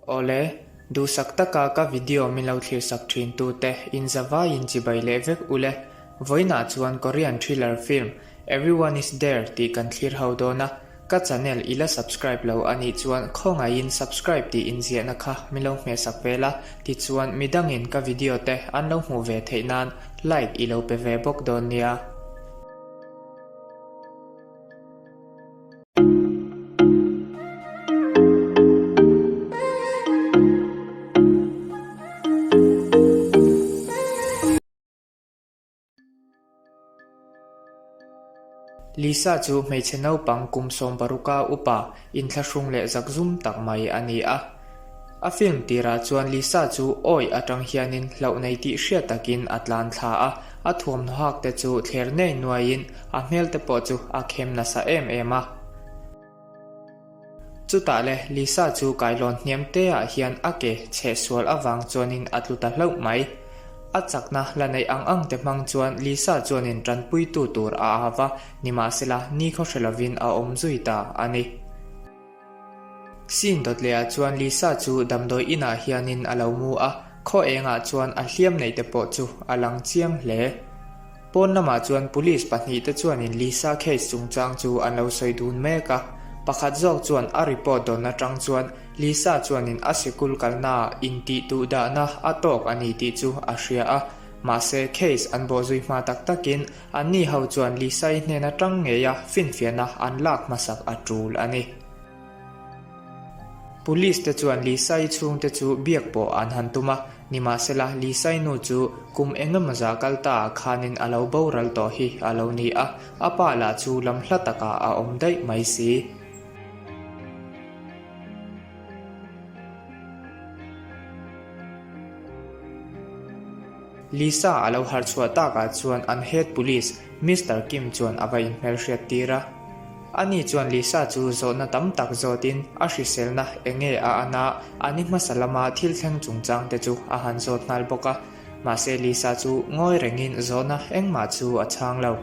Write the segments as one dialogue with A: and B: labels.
A: Awle, duhsak taka ka video min lo thlirsak thin tute inzavaiin chibai leh vek ule. Vawiinah chuan Korean thriller film Everyone is There tih kan thlir ho dawn a, ka channel i la subscribe lo a nih chuan khawngaihin subscribe tih inziahna kha min lo hmehsak ve la, tichuan midangin ka video te an lo hmuh ve theih nan like i lo pe ve bawk dawn nia. Lisa chu hmeichhe naupang kum 16 a upa inthlahrung leh zakzum tak mai a ni a. A film tirah chuan Lisa chu awi atang hianin hlauh nei tih hriat takin a tlan thla a, a thuamhnaw hak te chu thler nei nuaiin a hmel te pawh chu a khem nasa em em a. Chutah le, Lisa chu kailawn hniam te ah hian a ke chheh sual avang chuanin a tlu ta hlauh mai. A chakna la neih ang ang te hmang chuan Lisa chuanin tanpuitu tur a av a, nimahsela nikhaw hre lovin a awm zui ta a ni. Scene dawt leh ah chuan Lisa chu damdawi inah hianin a lo mu a, khaw engah chuan a hliam neih te pawh chu a lang chiang hle. Pawn lamah chuan police pahnihte chuanin Lisa case chungchang chu an lo sawi dun mek a, pakhat zawk chuan a report dawn atang chuan Lisa chuanin a sikul kalnaah intih duh dahna a tawk a ni tih chu a hria a, mahse case an bawhzui hma tak takin anni ho chuan Lisa-i hnen atang ngeia finfiahna an lak hmasak a tul a ni. Police te chuan Lisa-i chhungte chu biak pawh an han tum a, nimahsela Lisa-i nu chu kum engemaw zah kal ta ah khanin a lo boral tawh hi a lo ni a, a pa lah chu lam hla takah a awm daih mai si. Lisa a lo harh chhuah takah chuan an head police Mister Kim chuan a va inhmelhriat tir a. Ani chuan Lisa chu zawhna tam tak zawtin a hriselna eng nge a an a, a ni hmasa lama thil thleng chungchang te chu a han zawt nghal bawk a. Mahse Lisa chu ngawi rengin zawhna engmah chu a chhang lo.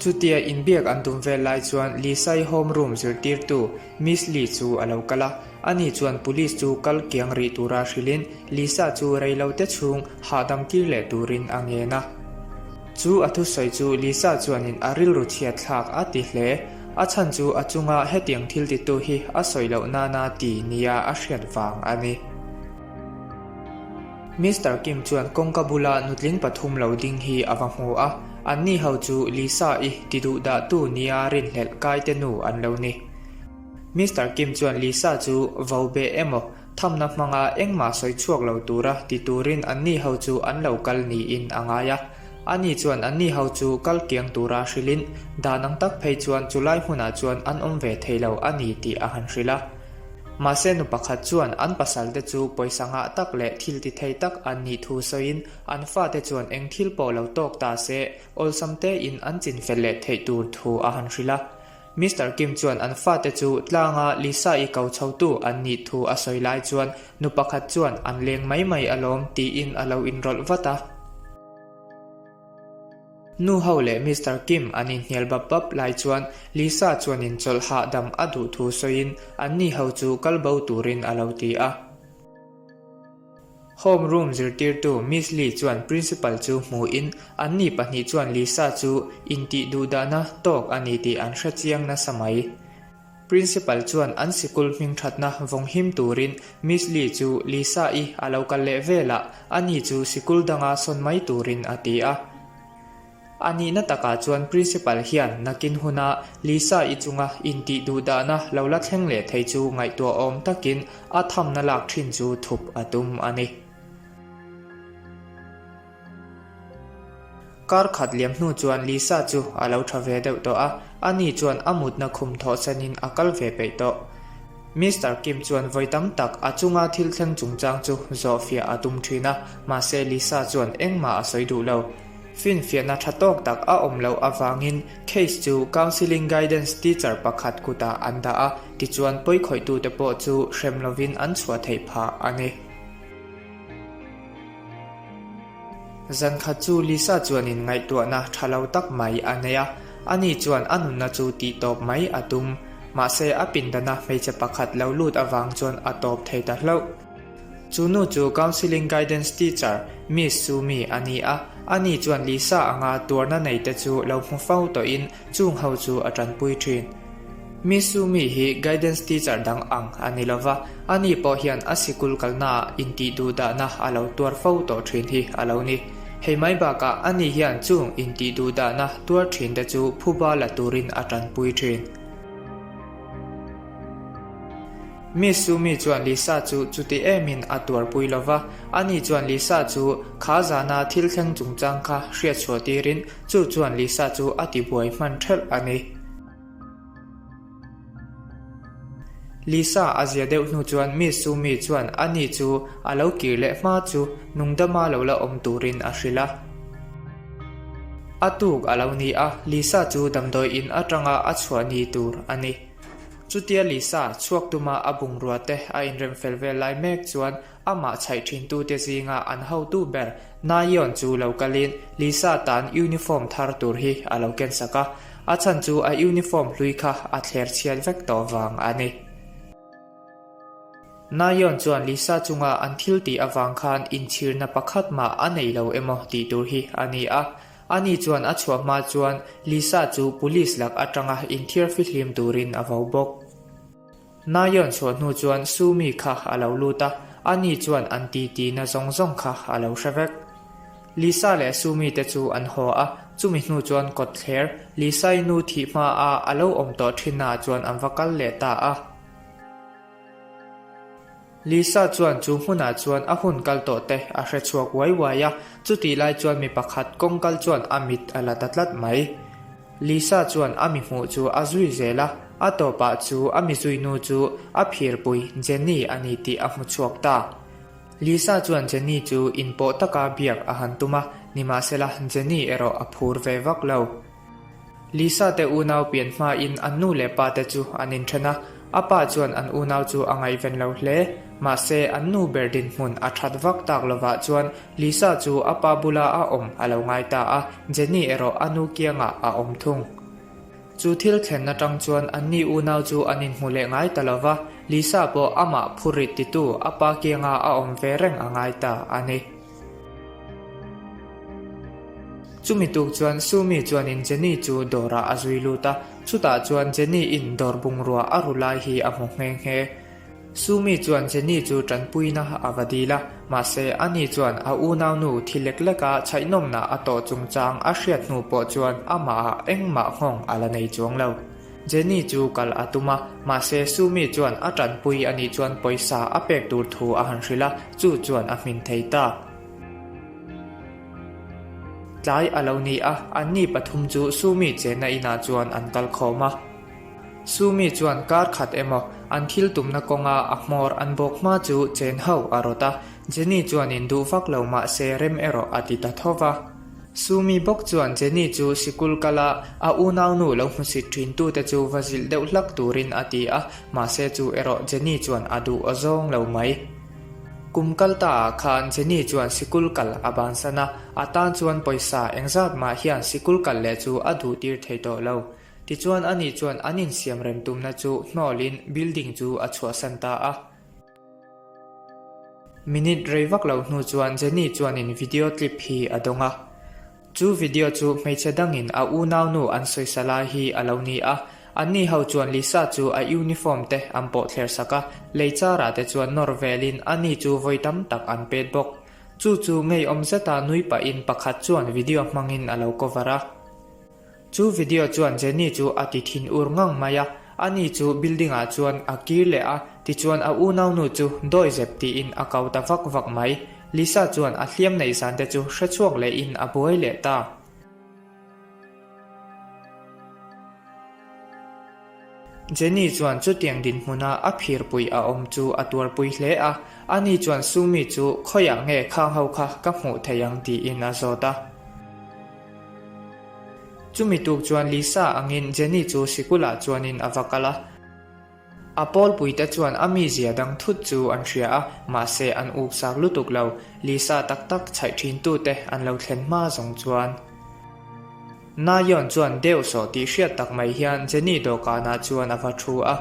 A: Chutia inbiak an tum vel lai chuan Lisa-i home room zirtirtu Miss Lee chu a lo kal a, ani chuan police chu kal kiang rih tura hrilhin Lisa chu reilote chhung hahdam tir leh turin a ngen a. Chu a thusawi chu Lisa chuanin a rilru chhiat thlak a ti hle. A chhan chu a chunga hetiang thil titu hi a sawi loh nana ti nia a hriat vang a ni. Mister Kim chuan kawngka bula nutling pathum lo ding hi a va hmu a, anni ho chu Lisa-i ti duh dahtu nia rinhlelh kaite nu an lo ni. Mister Kim chuan Lisa chu vo beh emaw thamna hmanga engmah sawi chhuak lo tura ti turin anni ho chu an lo kal niin a ngai a. Ani chuan anni ho chu kal kiang tura hrilhin dan ang tak phei chuan chulai hmunah chuan an awm ve thei lo a ni tih a han hrilh a. Mahse nu pakhat chuan an pasalte chu pawisa ngah tak leh thil ti thei tak an nih thu sawiin an fate chuan eng thil pawh lo tawk ta se awlsam tein an chin fel leh theih tur thu a han hrilh a. Mister Kim chuan an fate chu tlanga Lisa-i ko chhotu an nih thu a sawi lai chuan nu pakhat chuan an leng mai mai alawm tiin a lo inrawlh vat a. Nu ho leh Mister Kim an inhnial bap bap lai chuan Lisa chuanin chawlh hahdam a duh thu sawiin anni ho chu kal bo turin a lo ti a. Home room zirtirtu Miss Lee chuan Principal chu hmuin anni pahnih chuan Lisa chu intih duhdahna tawk a ni tih an hrechiang nasa mai. Principal chuan an sikul hming thatna vawng him turin Miss Lee chu Lisa-i a lo kal leh velah ani chu sikul danga sawn mai turin a ti a. A nihna takah chuan Principal hian nakin huna Lisa-i chunga intih duhdahna lo la thleng leh thei chu ngaihtuahawm takin a thamna lak thin chu thup a tum a ni. Kar khat liam hnu chuan Lisa chu a lo tha ve deuh tawh a, ani chuan a mutna khum thawhsanin a kal ve peih tawh. Mister Kim chuan vawi tam tak a chunga thil thleng chungchang chu zawhfiah a tum thin a, mahse Lisa chuan engmah a sawi duh lo. Finfiahna tha tawk tak a awm loh avangin case chu Counselling Guidance teacher pakhat kutah an dah a, tichuan pawikhawih-tute pawh chu hrem lovin an chhuah theih phah a ni. Zan khat chu Lisa chuanin ngaihtuahna tha lo tak mai a nei a, ani chuan a nunna chu tih tawp mai a tum. Mahse a pindana hmeichhe pakhat lo lut avang chuan a tawp thei ta hlauh. Chu nu chu Counselling Guidance Teacher, Miss Sumi a ni a, ani chuan Lisa anga tuarna nei te chu lo hmu fo tawhin chung ho chu a tanpui thin. Miss Sumi hi Guidance Teacher dang ang a ni lova, ani pawh hian a sikul kalnaah intihduhdahna a lo tuar fo tawh thin hi a lo ni. Hei mai bakah ani hian chung intihduhdahna tuar thin te chu phuba la turin a tanpui thin. Miss Sumi chuan Lisa chu chuti emin a tuarpui lo va, ani chuan Lisa chu kha zana thil thleng chungchang kha hriatchhuah tirin chu chuan Lisa chu a tibuai hman ṭhelh a ni. Lisa a zia deuh hnu chuan Miss Sumi chuan ani chu a lo kir leh hma chu nungdama lo la awm turin a hrilh a. A tuk a lo ni a, Lisa chu damdawi in atanga a chhuah ni tur a ni. Chutia Lisa chhuak tuma a bungrua te a inrem fel vel lai mek chuan amah chhaih thintute zinga an hotu ber Nayeon chu lo kalin Lisa tan uniform thar tur hi a lo ken sak a, a chhan chu a uniform hlui kha a thler chhiat vek tawh vang a ni. Nayeon chuan Lisa chunga an thil tih avang khan inchhirna pakhat mah a nei lo emaw tih tur hi a ni a, ani chuan a chhuah hma chuan Lisa chu police lak atanga inthiar fihlim turin a vo bawk. Nayeon chhuah hnu chuan Sumi kha a lo lut a, ani chuan an titi na zawng zawng kha a lo hre vek. Lisa leh Sumi te chu an haw a, chumi hnu chuan kawtthler Lisa-i nu thih hma a a lo awm tawh thinnaah chuan an va kal leh ta a. Lisa chuan chu hmunah chuan a hun kal tawh te a hre chhuak uai uai a, chutih lai chuan mi pakhat kawng kal chuan a mit a la ta tlat mai. Lisa chuan a mi hmuh chu a zui zel a, a tawpah chu a mi zui nu chu a phirpui Jenny a ni tih a hmu chhuak ta. Lisa chuan Jenny chu inpawh taka biak a han tum a, nimahsela Jenny erawh a phur ve vak lo. Lisa te unau pian hmain an nu leh pa te chu an inthen a, a pa chuan an unau chu a ngaihven lo hle. Mahse, an nu ber dinhmun a that vak tak lovah chuan Lisa chu a pa bula a awm a lo ngai ta a, Jenny erawh a nu kiangah a awm thung. Chu thil thlen atang chuan anni unau chu an inhmu leh ngai ta lova, Lisa pawh amah phurrit titu a pa kianga a awm ve reng a ngai ta a ni. Chumi tuk chuan Sumi chuanin Jenny chu dawrah a zui lut a, chutah chuan Jenny in dawr bungrua a ru lai hi a hmu nghe nghe. Sumi chuan Jenny chu tanpuina a va dil a, mahse ani chuan a unaunu thi lek lek a chhaihnawmna a tawh chungchang a hriat hnu pawh chuan amahah engmah nghawng a la nei chuang lo. Jenny chu kal a tum a, mahse Sumi chuan a tanpui anih chuan pawisa a pek tur thu a han hrilh a, chu chuan a hmin thei ta. Tlai a lo ni a, anni pathum chu Sumi chenna inah chuan an kal khawm a. Sumi chuan kar khat emaw an thil tumna kawnga a hmawr an bawk hma chu chen ho a rawt a, Jenny chuanin duh vak lo mahse rem erawh a ti ta tho va. Sumi bawk chuan Jenny chu sikul kala a unaunu lo hmusit thintute chu va zilh deuh hlak turin a ti a, mahse chu erawh Jenny chuan a duh awzawng lo mai. Kum kal ta ah khan Jenny chuan sikul kal a bansan a, a tan chuan pawisa engzat mah hian sikul kal leh chu a duh tir thei tawh lo. Tichuan ani chuan an insiam rem tumna chu hnawlin building chu a chhuahsan ta a. Minute rei vak lo hnu chuan Jenny chuanin video clip hi a dawng a. Chu video chu hmeichhe dangin a unaunu an sawisa lai hi a lo ni a. Anni ho chuan Lisa chu a uniform te an pawh thler sak a, lei charah te chuan nawr velin ani chu vawi tam tak an pet bawk. Chu chu ngeiawm zeta nui pahin pakhat chuan video hmangin a lo cover a. Chu video chuan Jenny chu a ti thin ur ngang mai a, ani chu building ah chuan a kir leh a, tichuan a unaunu chu dawi zep tiin a kau ta vak vak mai. Lisa chuan a hliam neih zan te chu hre chhuak leh in a buai leh ta. Jenny chuan chutiang dinhmuna a phirpui a awm chu a tuarpui hle a, ani chuan Sumi chu khawiah nge khang ho kha ka hmuh theih ang tiin a zawt a. Chumi tuk chuan Lisa angin Jenny chu sikulah chuanin a va kal a. A pawlpuite chuan a mizia dang thut chu an hria a, mahse an uksak lutuk lo. Lisa tak tak chhaih thintute an lo thlen hma zawng chuan. Nayeon chuan deuh sawh tih hriat tak mai hian Jennie dawhkanah chuan a va thu a.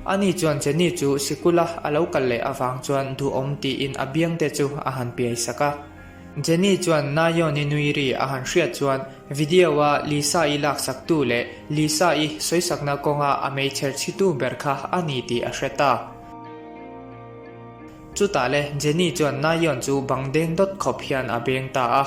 A: Ani chuan Jennie chu sikula a lo kal leh avang chuan duhawm tiin a biang te chu a han piai sak a. Jennie chuan Nayeon-i nui ri a han hriat chuan video-a Lisa-i laksaktu leh Lisa-i sawisakna kawnga a meichher chhitu ber kha a ni tih a hre ta. Chutah le Jennie chuan Nayeon chu bang deng dawt khawp hian a beng ta a.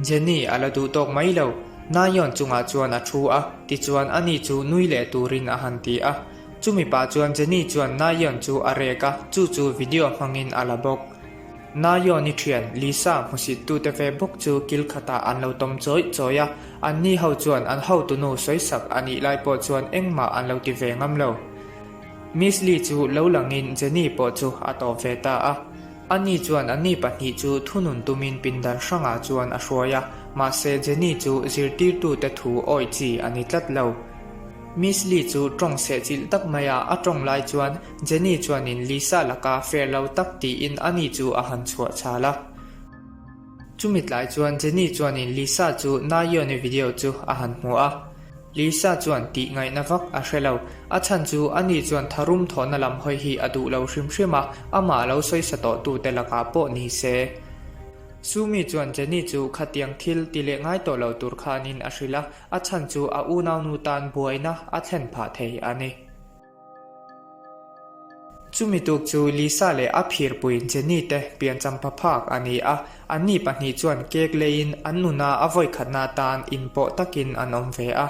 A: Jenny a la duh tawk mai lo. Nayeon chungah chuan a thu a, tichuan ani chu nui leh turin a han ti a. Chumi pah chuan Jenny chuan Nayeon chu a rek a, chu chu video hmangin a la bawk. Nayeon i thian Lisa hmusittute ve bawk chu kil khatah an lo tawm chawih chawih a, anni ho chuan an hotunu sawisak a nih lai pawh chuan engmah an lo ti ve ngam lo. Miss Lee chu lo langin Jenny pawh chu a tawp ve ta a. Ani chuan anni pahnih chu thunun tumin pindan hrangah chuan a hruai a, mahse Jenny chu zirtirtute thu awih chi a ni tlat lo. Miss Lee chu tawng sehchilh tak maia a tawng lai chuan Jenny chuanin Lisa laka fair lo tak tiin ani chu a han chhuah chhal a. Chumi tlai chuan Jenny chuanin Lisa chu Nayeon-i video chu a han hmu a. Lisa chuan tih ngaihna vak a hre lo. A chhan chu ani chuan tharum thawhna lam hawi hi a duh lo hrim hrim a, amah lo sawisa tawhtute lakah pawh ni se. Sumi chuan Jenny chu khatiang thil ti leh ngai tawh lo tur khanin a hrilh a, a chhan chu a unaunu tan buaina a thlen phah thei a ni. Chumi tuk chu Lisa leh a phirpui Jenny te piancham pha phak a ni a, anni pahnih chuan cake leiin an nuna a vawikhatna atan inpawh takin an awm ve a.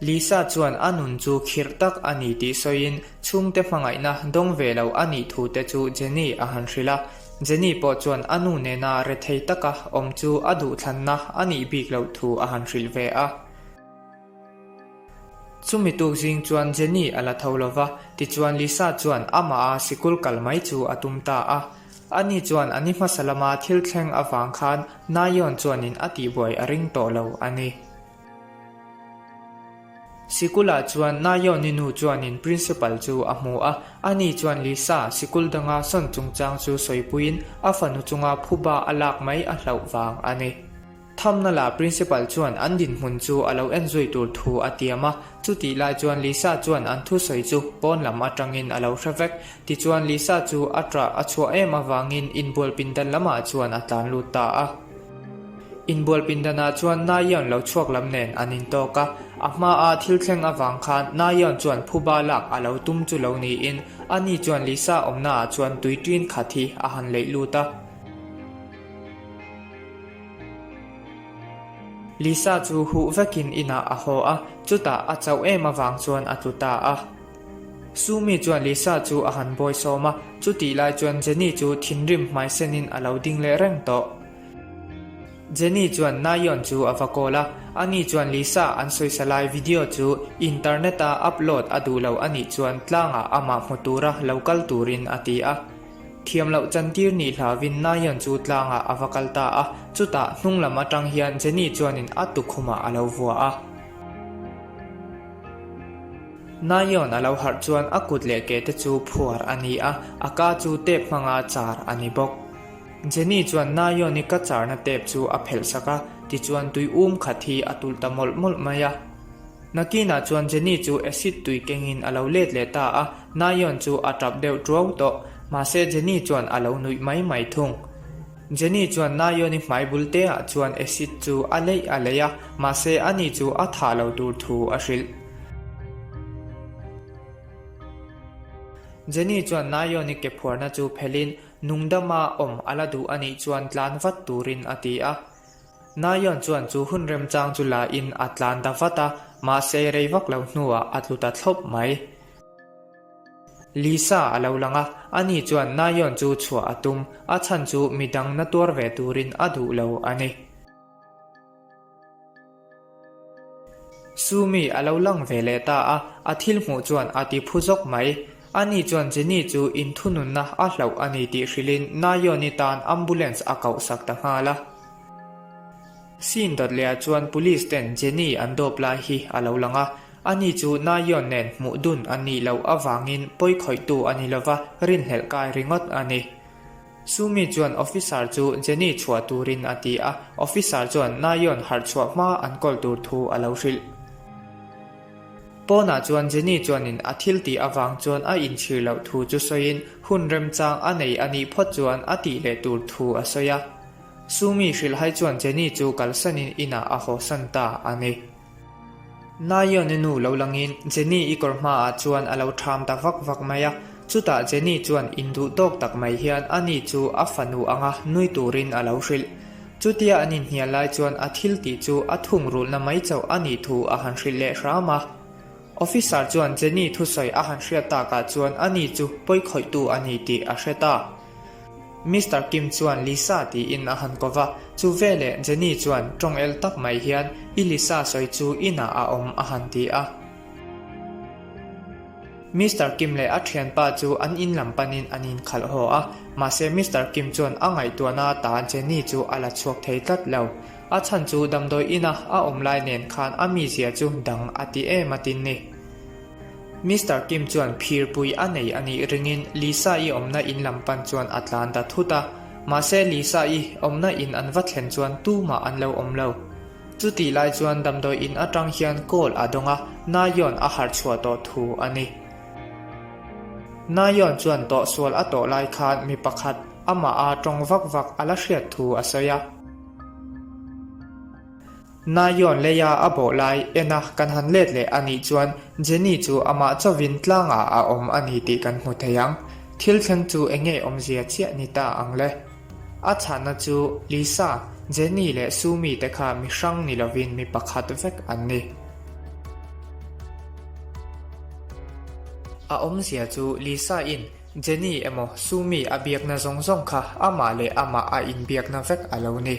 A: Lisa chuan a nun chu khirh tak a ni tih sawiin chhungte hmangaihna dawng ve lo a nih thu te chu Jenny a han hrilh a, Jenny pawh chuan a nu nena rethei taka awm chu a duhthlanna a nih bik loh thu a han hrilh ve a. Chumi tuk zing chuan Jenny a la tho lo va, tichuan Lisa chuan amah a sikul kal mai chu a tum ta a. Ani chuan a ni hmasa lama thil thleng avang khan Nayeon chuanin a tihbuai a ring tawh lo a ni. Sikulah chuan Nayeon-i nu chuanin principal chu a hmu a, ani chuan Lisa sikul danga sawn chungchang chu sawipuiin a fanu chunga phuba a lak mai a hlauh vang a ni. Thamna la Principal chuan an dinhmun chu a lo en zui tur thu a tiam a, chutih lai chuan Lisa chuan an thusawi chu pawn lam atangin a lo hre vek. Tichuan Lisa chu a ṭah a chhuah em avangin inbual pindan lamah chuan a tlan lut ta a. Inbual pindanah chuan Nayeon lo chhuak lam nen an intawk a, a hmaa thil thleng avang khan Nayeon chuan phuba lak a lo tum chu lo niin ani chuan Lisa awmnaah chuan tui ṭin khat hi a han leih lut a. Lisa chu huh vekin inah a haw a, chutah a chauh em avang chuan a tlu ta a. Sumi chuan Lisa chu a han bawi sawm a, chutih lai chuan Jenny chu thinrim hmaisenin a lo ding leh reng tawh. Jenny chuan Nayeon chu a va call a, ani chuan Lisa an sawisa lai video chu internet-a upload a duh lo anih chuan tlangah amah hmu tura lo kal turin a ti a. Thiam loh chantir nih hlauhin Nayeon chu tlangah a va kal ta a, chutah hnung lam atang hian Jenny chuanin a tukhumah a lo vua a. Nayeon a lo harh chuan a kut leh ke te chu phuar a ni a, a ka chu tep hmanga char a ni bawk. Jenny chuan Nayeon-i ka charna tep chu a phelh sak a, tichuan tui um khat hi a tulh ta mawlh mawlh mai a. Nakinah chuan Jenny chu acid tui kengin a lo let leh ta a, Nayeon chu a tap deuh tuau tawh. Mahse Jenny chuan a lo nuih mai mai thung. Jenny chuan Nayeon-i hmai bul te ah chuan acid chu a leih a leih a, mahse ani chu a thah lo tur thu a hrilh. Jenny chuan Nayeon-i ke phuarna chu phelhin nungdama awm a la duh anih chuan tlan vat turin a ti a. Nayeon chuan chu hun remchang chu la in a tlan ta vat a, mahse rei vak lo hnuah a tlu ta thlawp mai. Lisa a lo lang a, ani chuan Nayeon chu chhuah a tum, a chhan chu midang na tuar ve turin a duh lo a ni. Sumi a lo lang ve leh ta a, a thil hmuh chuan a ti phu zawk mai. Ani chuan Jenny chu inthununna a hlauh a ni tih hrilhin Nayeon-i tan ambulance a koh sak ta nghal a. Scene dawt lehah chuan police ten Jenny an dawp lai hi a lo lang a, ani chu Nayeon nen hmuh dun a nih loh avangin pawi khawihtu a ni lova rinhlelh kai ringawt a ni. Sumi chuan officer chu Jenny chhuah turin a ti a, officer chuan Nayeon harh chhuah hma an kawl tur thu a lo hrilh. Pawnah chuan Jenny chuanin a thil tih avang chuan a inchhir loh thu chu sawiin hun remchang a nei a nih phawt chuan a tih leh tur thu a sawi a. Sumi hrilhhai chuan Jenny chu kalsanin inah a hawsan ta a ni. Nayeon-i nu lo langin Jenny-i kawr hmaah chuan a lo ṭham ta vak vak mai a, chutah Jenny chuan induh tawk tak mai hian ani chu a fanu anga nui turin a lo hrilh. Chutia an inhnial lai chuan a thil tih chu a thungrulhna mai chauh a nih thu a han hrilh leh hram a. Officer chuan Jenny thusawi a han hriat takah chuan ani chu pawikhawihtu a ni tih a hre ta. Mister Kim chuan Lisa tiin a han ko va, chu veleh Jenny chuan tawng el tak mai hian I Lisa sawi chu inah a awm a han ti a. Mister Kim leh a thianpa chu an in lam panin an inkhalh haw a, mahse Mister Kim chuan a ngaihtuahna ata Jenny chu a la chhuak thei tlat lo. A chhan chu damdawi ina a awm lai nen khan a mizia chu dang a ti em a tin ni. Mister Kim chuan phirpui a nei a nih ringin Lisa-i awmna in lam pan chuan a tlan ta thut a, mahse Lisa-i awmna in an va thlen chuan tumah an lo awm lo. Chutih lai chuan damdawi in atang hian call a dawng a, Nayeon a harh chhuah tawh thu a ni. Nayeon chuan tawhsual a tawh lai khan mi pakhat amah a tawng vak vak a la hriat thu a sawi a. Nayeon leia a bawh lai en a kan han let leh a nih chuan Jenny chu amah chauhin tlangah a awm a ni tih kan hmu thei ang. Thil thleng chu eng nge awmzia chiah ni ta ang le? A chhanna chu Lisa, Jenny leh Sumi te kha mi hrang ni lovin mi pakhat vek an ni. A awmzia chu Lisa in Jenny emaw Sumi a biakna zawng zawng kha amah leh amah a inbiakna vek a lo ni.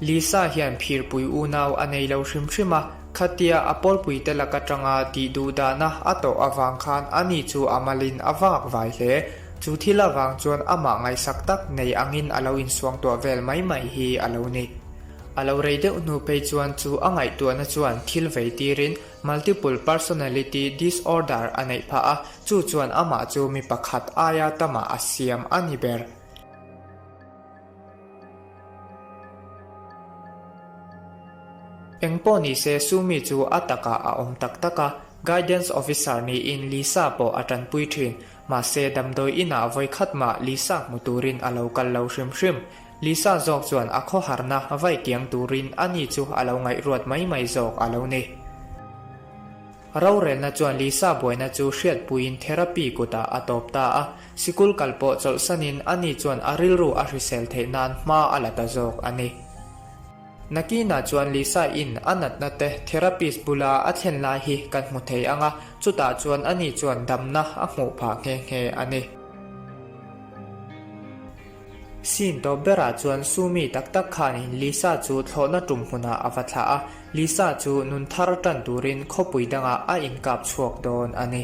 A: Lisa hian phirpui unau a nei lo hrim hrim a, khatia a pawlpuite lak atanga tih duh dahna a tawh avang khan ani chu a malin a vak vai hle. Chu thil avang chuan amah ngaihsak tak nei angin a lo insuangtuah vel mai mai hi a lo ni. A lo rei deuh hnu phei chuan chu a ngaihtuahna chuan thil vei tirin Multiple Personality Disorder a neih phah a, chu chuan amah chu mi pakhat aia tamah a siam a ni ber. Eng pawh ni se Sumi chu a takah a awm tak tak a, Guidance Officer niin Lisa pawh a tanpui thin. Mahse damdawi inah vawi khat mah Lisa hmu turin a lo kal lo hrim hrim. Lisa zawk chuan a khawharna vai kiang turin ani chu a lo ngaihruat mai mai zawk a lo ni. Rorelna chuan Lisa buaina chu hriatpuiin therapy kutah a tawp ta a, sikul kal pawh chawlhsanin ani chuan a rilru a hrisel theih nan hma a la ta zawk a ni. Nakinah chuan Lisa in a natna te therapist bula a thlen lai hi kan hmu thei ang a, chutah chuan ani chuan damna a hmuh phah nghe nghe a ni. Scene tawp berah chuan Sumi tak tak khanin Lisa chu thlawhna tum hmunah a va thlah a, Lisa chu nun thar tan turin khawpui dangah a inkap chhuak dawn a ni.